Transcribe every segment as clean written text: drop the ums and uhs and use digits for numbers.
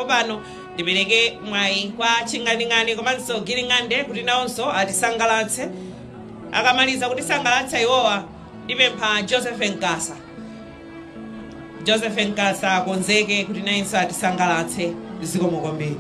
Ndipo pano ndipereke mwayi kwa Ching'aning'ani komanso Giring'ande kuti nawonso atisangalatse. Akamaliza kutisangalatsa iwowa, ndipempha Joseph Nkasa. Joseph Nkasa akonzeke kuti nayenso atisangalatse. Zikomo kwambiri.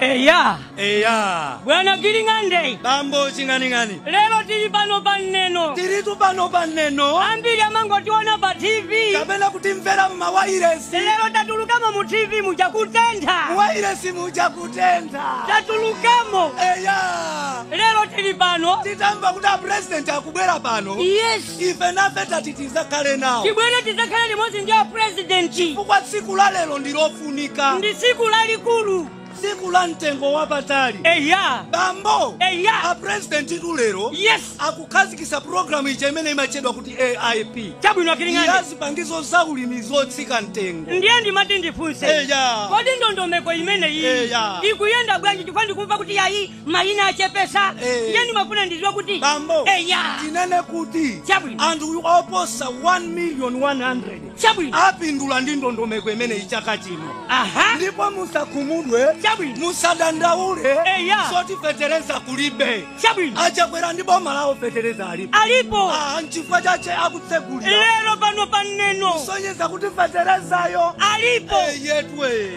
Eya. Eya. Bwana Giring'ande. Bambo Ching'aning'ani. Lero tili pano pa Neno. Tiritu pano pa Neno. Ambiri amangotiona pa TV. Kapena kutimvera mmawairesi. Lero tatulukamo mu TV muja kutentha. Muwairesi muja kutentha. Tatulukamo. Eya. Lero tili pano. Titamva kuti a president akubwera pano. Yes. Ife nafe tati tizakhale nawo. Tibwere tizakhale limodzi ndi a president. Chifukwa tsiku la lero ndilofunika. Ndi tsiku lalikulu. Tsiku la mtengo wapatali. Eya. Bambo. Eya. A president itu lero. Yes. Akukhazikitsa programu ija imene imatchedwa kuti AIP. Chabwino Giring'ande. Ya zipangizo za ulimi zotsika mtengo. Ndiye ndimati ndifunse. Eya. Kodi ndondomeko imeneyi Eya. ikuyenda bwanji? Chifukwa ndikumva kuti yayi mayina achepesa. Eh. Ndiye ndimafuna ndidziwe kuti Bambo. Eya. Tinene kuti Chabwino. anthu oposa 1 million 100 Chabwino. apindula ndi ndondomeko imeneyi chaka chino. Aha. Ndipo musakhumudwe. Chabwino. Musadandaule. Eya. Zoti fetereza kulibe. Chabwino. Achakwera ndi boma lawo fetereza alipo. Alipo. Ah, nchifukwa chache akutsegulira. Lero pano pa Neno. Kusonyeza kuti feterezayo alipo. Yetwe.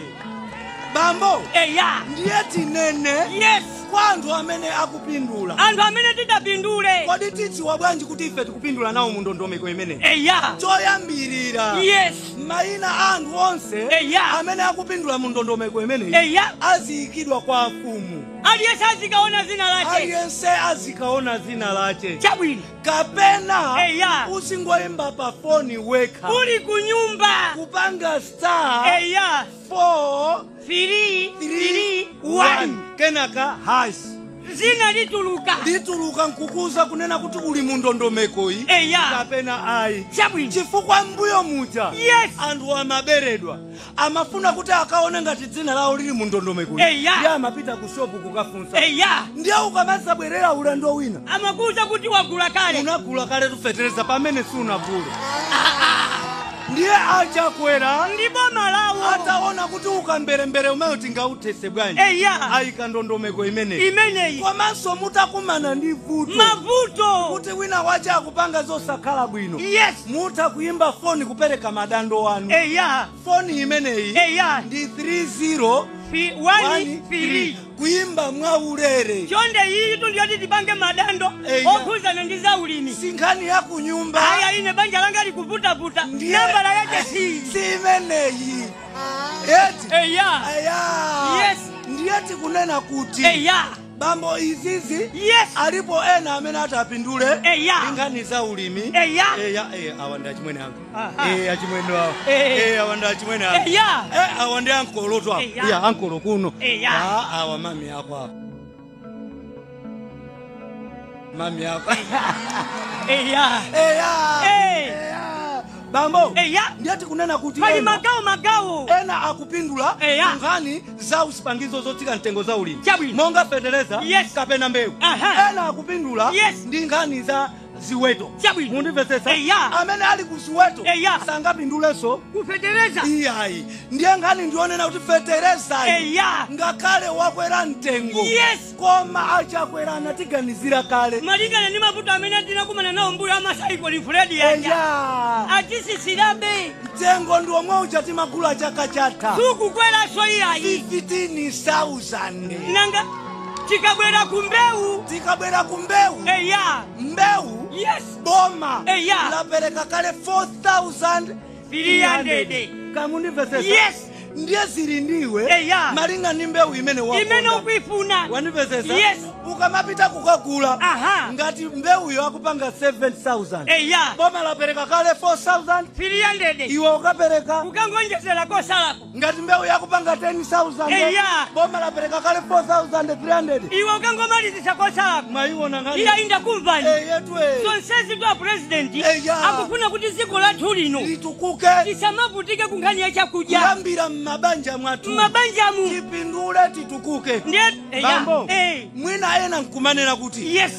Bambo. Eya. Ndiye tinene. Yes. Kwa anthu amene akupindula. Anthu amene titapindule. Kodi tidziwa bwanji kuti ife tikupindula nawo mu ndondomeko imeneyi? Eya. Choyambirira. Yes. Mayina a anthu onse Eya. amene akupindula mu ndondomeko imeneyi Eya. aziyikidwa kwa afumu. Aliyense azikaona zina lake. Aliyense azikaona zina lake. Chabwino. Kapena Eya. usingoyimba pa foni wekha. Uli kunyumba. Kupanga star Eya. 4 3 3 3 1. Kenaka hash. Zina lituluka. Lituluka nkukuza kunena kuti uli mu ndondomekoyi. Eya. Kapena ayi. Chabwino. Chifukwa mbuyo muja. Yes. Anthu amaberedwa. Amafuna kuti akaone ngati dzina lawo lili mu ndondomekoyi. Eya. Ndiye amapita ku shopu kukafunsa. Eya. Ndiye ukamazabwerera ulendo wina. Amakuza kuti wagula kale. Unagula kale tufetereza pamene sunagule. Ndiye achakwera. Ndi boma lawo. Ataona kuti ukamberembere umeyo tingauthese bwanji. Eya. Ayika ndondomeko imeneyi. Imeneyi. Komanso mutakumana ndi vuto. Mavuto. Kuti wina wache akupanga zosakhala bwino. Yes. Mutha kuyimba foni kupereka madando wanu. Eya. Foni imeneyi. Eya. Ndi 30 1 3. Kuyimba mwaulere. Chonde iyi tundiyoti tipange madando Eya. okhuzana ndi za ulimi. Sinkhani ya kunyumba. Aya ine banja langa likuvutavuta. Ndiye. Nambala yake si. Si imeneyi. Eti. Eya. Eya. Yes. Ndiye tikunena kuti. Eya. Bambo izizi. Yes. Alipo ena amene atapindule. Eya. Nkhani za ulimi. Eya. Eya, eya, awa ndi achimwene anga. Aha. Achimwene awo. Eh. Awa ndi achimwene anga. Eya. Awa ndi ankolo tu awa. Eya. Iya, ankolo kuno. Eya. Ah, awa mami ako awa. Mami ako. Eya. Eya. Eh. Eya. Bambo. Eya. Ndiye tikunena kuti Pali ena. magawo magawo. Ena akupindula Eya. nkhani za usipangizo zotsika mtengo za ulimi. Chabwino. Monga fetereza. Yes. Kapena mbewu. Aha. Ena akupindula Yes. ndi nkhani za ziweto. Chabwino. Mundimvetsetsa? Eya. Amene ali ku ziweto Eya. sangapindulenso Kufetereza. iyayi. Ndiye nkhani ndionena kuti feterezayi Eya. ngakhale wakwera mtengo. Yes. Koma achakwera anatiganizira kale. Malingana ndi mavuto amene tinakumana nawo mbuyo amasaiko lifuredi yaja. Eya. Atisisirabe. Mtengo ndi omwe uja timagula chaka chatha. Sukukweranso iyayi. 15,000. Nanga tikabwera ku mbewu. Tikabwera ku mbewu. Eya. Mbewu. Yes. Boma. Eya. Lapereka kale 4,300. Kamundimvetsetsa? Yes. Ndiye zili ndiwe. Eya. Malinga ndi mbewu imene wakonda. Imene ukuifuna. Wandimvetsetsa? Yes. Ukamapita kukagula. Aha. Ngati mbewuyo akupanga 7,000. Eya. Boma lapereka kale 4,300. 300. Iwe ukapereka. Ukangonjezera kosalako. Ngati mbewu yakupanga 10,000. Eya. Boma lapereka kale 4,300. Iwe ukangomalizisa kosalako. Mwayiona ngani? Iya indakumvani. Yetwe. Zonsezi twa president Eya. akufuna kuti dziko lathu lino litukuke. Tisamavutike ku nkhani ya chakudya. Kuyambira mmabanja mwathu. Mmabanjamu. Tipindule titukuke. Ndiye eya. Bambo. Eh. Mwina ena Ena nkumanena kuti Yes.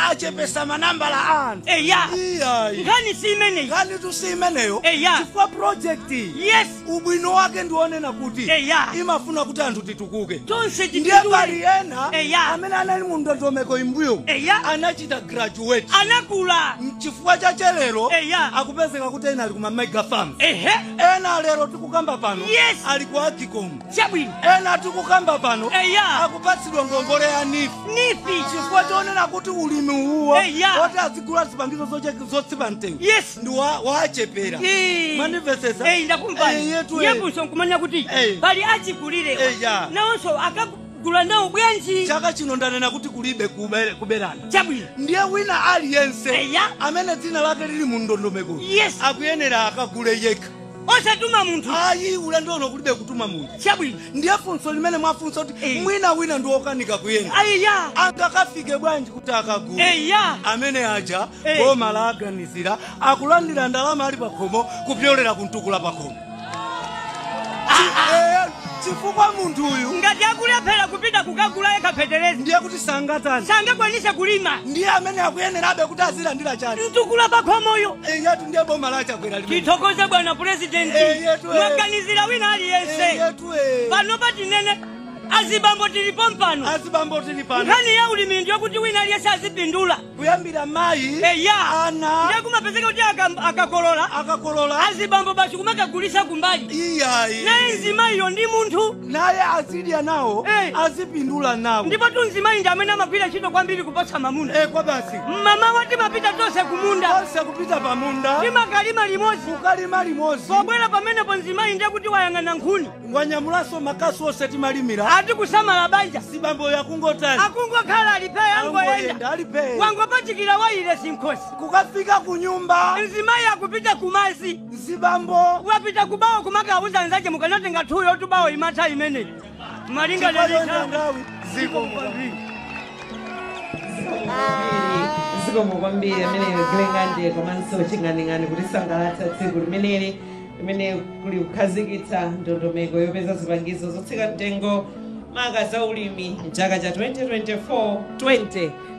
achepesa manambala a anthu. Eya. Iyayi. Nkhani si imeneyi. Nkhani tu si imeneyo. Eya. Chifukwa project iyi, Yes. ubwino wake ndionena kuti Eya. imafuna kuti anthu titukuke. Tonse Ndiye tipindule. pali ena Eya. amene anali mu ndondomeko imbuyo, Eya. anachita graduate. Anakula. Chifukwa cha chelero, Eya. akupezeka kuti ena ali kuma mega farms, Ehe. ena lero tikukamba pano Yes. ali ku Agcom, Chabwino. ena tikukamba pano Eya. akupatsidwa ngongole ya NEEF, NEEF. chifukwa chonena kuti ulimi uwo Eya. oti azigula zipangizo zotsipa mtengo Yes. ndi wachepera. Mwandimvetsetsa? Eh, ndakumvani. Eh, yetu, eh. Yefunso nkumanya kuti Eh. pali achikulirewa, Eya. nawonso akagula nawo bwanji? Chaka chino ndanena kuti kulibe kuberana. Chabwino. Ndiye wina aliyense Eya. amene dzina lake lili mu ndondomeko Yes. akuyenera akagule yekha. Osatuma munthu. Ayi, ulendo uno kulibe kutuma munthu. Chabwino. Ndiye funso limene mwafunsa kuti Eh. mwina wina ndi wokanika kuyenda, Ayiya. angakafike bwanji kuti akagule? Eya. Amene aja, Eh. boma la aganizira, akulandira ndalama ali pakhomo kupyolera kumtukula pakhomo. Chifukwa munthu uyu Ngati akulephera kupita kukagula yekha fetereza, ndiye kuti sangatani? Sangakwanise kulima. Ndiye amene akuyenerabe kuti azilandira chani? Mtukula pakhomoyo. Yetu, ndiye boma lachakwera limene. Tithokoze bwana purezidenti. Eh, yetu, eh. Mwaganizira wina aliyense. Yetu, eh. Pano patinene azibambo tilipo mpano. Azibambo tili pano. Nkhani ya ulimi ndiyo kuti wina aliyense azipindula. Kuyambira mayi, Eya. ana. Ndiye kumapezeka kuti akakolola, Akakolola, azibambo basi kumakagulisa kumbali. Iyayi. Naye nzimayiyo ndi munthu. Naye azidya nawo, Eh. azipindula nawo. Ndipo tu nzimayi ndi amene amagwira ntchito kwambiri kuposa mamuna. Eh, kwa basi. Mama wa timapita tonse kumunda. Onse kupita pamunda. Timakalima limodzi. Kukalima limodzi. Pobwera pamenepo nzimayi ndiye kuti wayang'ana nkhuni, Wanyamulanso makasu onse timalimira. Ati kusamala banja. Sibambo yakungotani? Akungokhala alipeya, angoyenda. Angoyenda alipe. Wangopachikira wayile sinkhosi. Kukafika kunyumba, Nzimayi akupita kumazi. Zibambo Wapita kubawo kumakauza nzache, mukanatenga thuyo tubawo imatha imeneyi malinga. Chifukwa ndawi ziko. Zikomo kwambiri ameneyo Giling'ande komanso Ching'aning'ani kutisangalatsa tsiku limeneli limene kuli kukhazikitsa ndondomeko yopeza zipangizo zotsika mtengo maka za ulimi mchaka cha 2024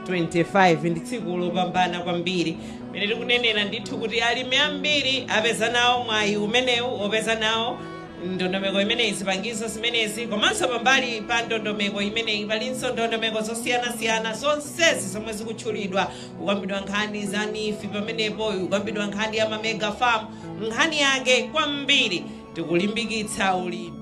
2025. Ndi tsiku lopambana kwambiri mene tikunenera ndithu kuti alimi ambiri apeza nawo mwayi umenewu opeza nawo ndondomeko imeneyi, zipangizo zimenezi. Komanso pambali pa ndondomeko imeneyi palinso ndondomeko zosiyanasiyana zonsezi zomwe zikutchulidwa. Kukambidwa nkhani za NEEF pamenepo, kukambidwa nkhani ya ma mega farm. Nkhani yake kwambiri tikulimbikitsa ulimi.